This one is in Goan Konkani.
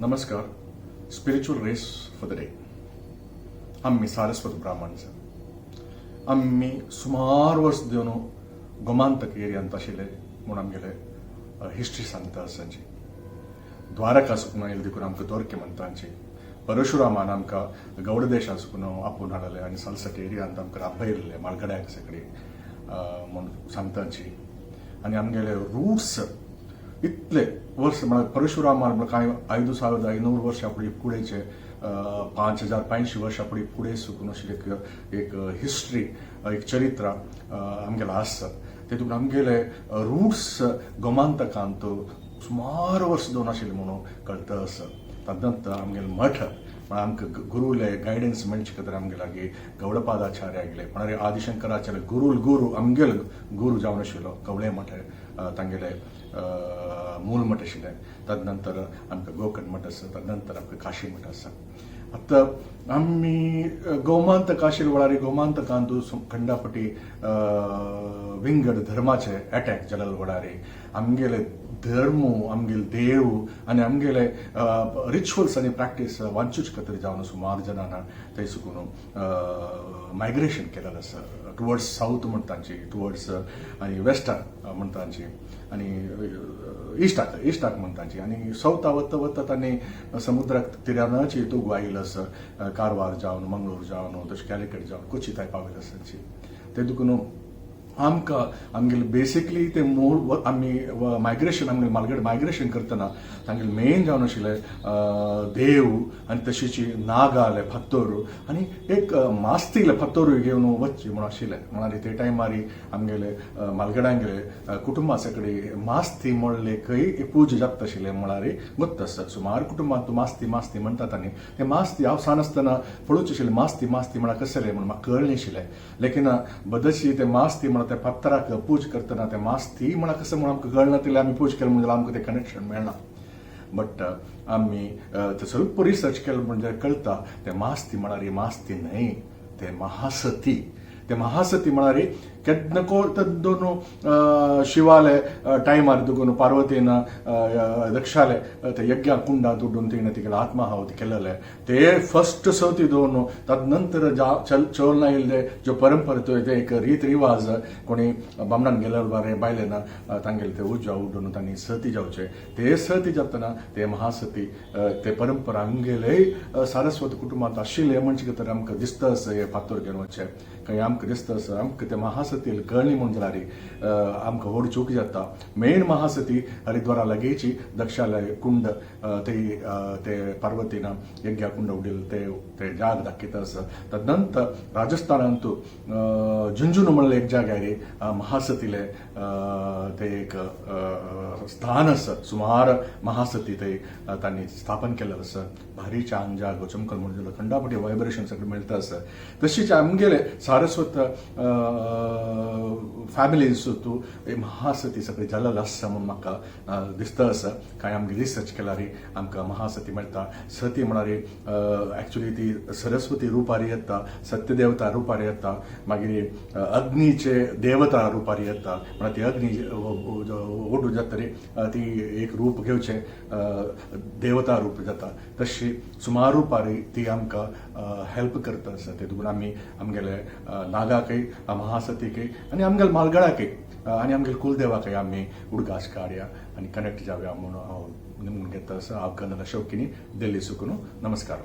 नमस्कार. Spiritual rays for the day. आमी सारस्वत ब्राह्मण्स. आमी सुमार वर्स दिवन गोमांतक एरियांत आशिल्ले म्हूण आमगेले हिस्ट्री सांगता आसांची. द्वारका सुकून आयले देखून आमकां दोरके म्हणटांची. परशुरामान आमकां गौड देशा सुकून आपोवन हाडले आनी सालसट एरियांत आमकां राबयल्ले मालगड्याक सगळी म्हूण सांगताची. आनी आमगेले रुट्स इतले वर्स, म्हळ्यार परशुरामान म्हळ्यार कांय 5500 वर्सां फुडें फुडेचे, 5085 वर्सां फुडें फुडें सुकून अशी एक एक हिस्ट्री, एक चरित्र आमगेलो आसा. तेतून आमगेले रुट्स गोमांतकांत सुमार वर्स दोन आशिल्ले म्हणून कळटा आसा. तदनंतर आमगेले मठ म्हळ्यार आमकां गुरुले गायडन्स मेळचे खातीर आमगे लागीं गौडपादाचार्य आयले, म्हळ्यार आदिशंकराचार्य गुरुल गुरु, आमगेलो गुरू जावन आशिल्लो कवळे मठ, तांगेले मूल मठ आशिल्ले. तदनंतर आमकां गोकर्ण मठ आसा, तदनंतर आमकां काशी मठ आसा. आतां आमी गोमांतक आशिल्ले वेळार गोमांतकांत खंडापटी विंगड धर्माचे अटॅक जाल्ले वेळार आमगेले धर्म, आमगेले देव आनी आमगेले रिच्युअल्स आनी प्रॅक्टीस वांचूच खातीर जावन सुमार जाणांना थंय सुकून मायग्रेशन केलेलें आसा टुवर्ड्स सावथ म्हणटांची, टुवर्ड्स आनी वेस्टाक म्हणटांची आनी इस्टाक इस्टाक म्हणटांची. आनी सावथा वता वता तांणी समुद्राक तिरानाची तो आयिल्लो आसा, कारवार जावन, मंगळूर जावन, तशें कॅलिकट जावन कोची थंय पाविल्ले आसाची. ते देखून आमकां आमगेले बेसिकली ते मूळ आमी मायग्रेशन, आमगेले मालगड मायग्रेशन करतना तांगेले मेन जावन आशिल्ले देव आनी तशीच नागाले फात्तोर आनी एक मास्तीले फात्तोरूय घेवन वचचे म्हणून आशिल्ले. म्हळ्यार ते टायमार आमगेले मालगड्यांगेले कुटुंबा सगळी मास्ती म्हणले खंय पूजा जाता आशिल्ले म्हळ्यार गोत्त आसा. सुमार कुटुंबांत मास्ती मास्ती म्हणटात आनी ते मास्ती हांव सान आसतना पळोवचें आशिल्लें, मास्ती मास्ती म्हळ्यार कसलें म्हणून म्हाका कळनाशिल्लें. लेकीन बदशी ते मास्ती म्हळ्यार ते पत्राक पूज करतना ते मास्ती म्हळ्यार कसं म्हणून आमकां कळना तितलें आमी पूज केलें म्हणजे आमकां तें कनेक्शन मेळना. बट आमी ते ಸ್ವಲ್ಪ रिसर्च केलें म्हणजे कळटा, ते मास्ती म्हळ्यार मास्ती न्हय, ते महासती. ते महासती म्हळ्यार केन्ना दोन शिवाले टायमार दुगून पार्वतीन दक्षाले ते यज्ञ कुंडांत उडून तिणें तिगेले आत्माहुती केलेले ते फर्स्ट सती दोन. तदनंतर जा चल चोल आयिल्ले ज्यो परंपरा, ते एक रीत रिवाज, कोणी बामणान गेले बारे बायलेन तांगेले ते उज्या उडून तांणी सती जावचे. ते सती जातना ते महासती, ते परंपरा आमगेले सारस्वत कुटुंबांत आशिल्ले म्हणजे तर आमकां दिसता आसा. हे फातोर घेवन वचचे खंय आमकां दिसता आसा. आमकां ते महासती कळ्ळी म्हूण जाल्यार आमकां व्हड चूक जाता. मेन महासती हरिद्वारा लागींची दक्षालय कुंड, ते ते पार्वतीन यज्ञ कुंड उडिल्ले ते ते जाग दाखयता आसा. तदनंतर राजस्थानांत झुंझुनू म्हणले एक जाग्यार महासतीले ते एक स्थान आसा. सुमार महासती ते तांणी स्थापन केलें आसा. भारी छान जागो, चमकल म्हणून खंडापटी व्हायब्रेशन सगळें मेळटा आसा. तशीच आमगेले सारस्वत फॅमिलीन तूं महासती सगळें जालेलें आसा म्हणून म्हाका दिसता आसा. कांय आमगे रिसर्च केल्यार आमकां महासती मेळटा. सती म्हळ्यार एक्चुली ती सरस्वती रुपार येता, सत्यदेवता रुपार येता, मागीर अग्नीचे देवता रुपार येता. म्हळ्यार ती अग्नी ओडून जातरी ती एक रूप घेवचें देवता रूप जाता. तशी सुमार रुपार ती आमकां हेल्प करता आसा. ते देखून आमी आमगेले नागाकय, महासतीकय आनी आमगेले मालगडाकय आनी आमगेले कुलदेवाकय आमी उडगास काडया आनी कनेक्ट जावया म्हणून हांव निमून घेता आसा. हांव कर्नल अशोक किनी, दिल्ली सुकून. नमस्कार.